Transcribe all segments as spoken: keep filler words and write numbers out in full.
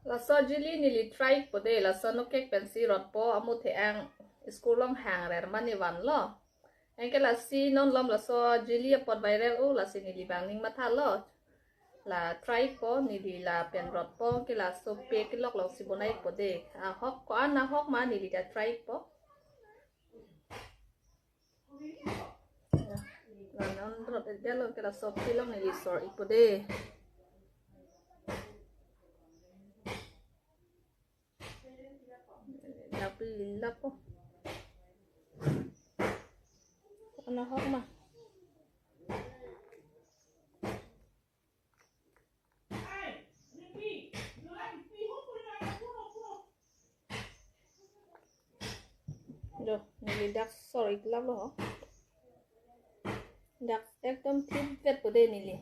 Laso jelly neli try po de, laso nokek pensi rotpo, amu the-ang school along hang rer mani vanlo. Anke lasi non malom laso jelly apot viral o, lasi neli bang ning mathalo. La try po, neli lapen rotpo, ke laso pe kelok alongsi bonai po de. Ahok ko-an ahok ma neli ta try po. La non rot-et lo, ke laso pe along neli sor-ik po de. Lapi lap po. Ko-an ahok ma. Jo, neli dak sor-ik lap lo ho. Dak ekdom thipvet po de neli.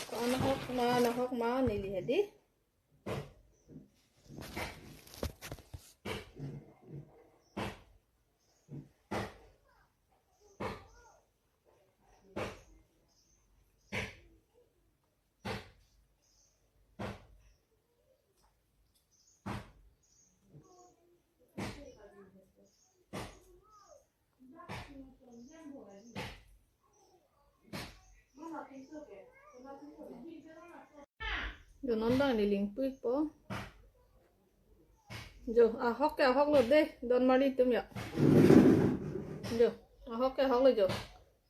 Ko-an ahok ma, ahok ma neli hedi. Jo, non bang neli ingpu-ik po. Jo, ahok ke ahok lo de, don marli atum ya. Jo, ahok ke ahok lo jo.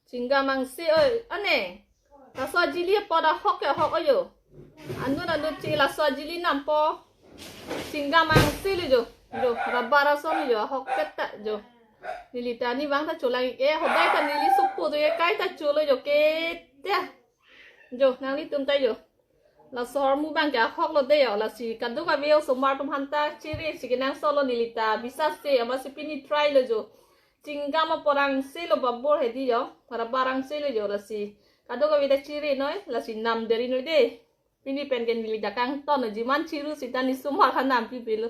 Chinggam angse oi, ane. Laso jelly apot ahok ke ahok oi jo. Anut anut chi laso jelly nampo. Chinggam angse lo jo. Jo, rabar ason lo jo, ahokpet ta jo. Neli ta ne vang ta cholang-ik e, hodai ta neli supo jo, e kaita cholo jo, ke ta. Jo, nanglitum ta jo. Laso ahormu bang ke ahok lo de jo, lasi kadokave osomar atum aphan ta chere si kenangsot lo neli ta, bisas se, amatsi pini try lo jo. Chinggam apot angse lo babor hedi jo, rabar angse lo jo, lasi kadokave ta chere noi, lasi nam deri noi de. Pini pen ke neli ta kangton, jiman chiru sita ne osomar aphan nampi pilo.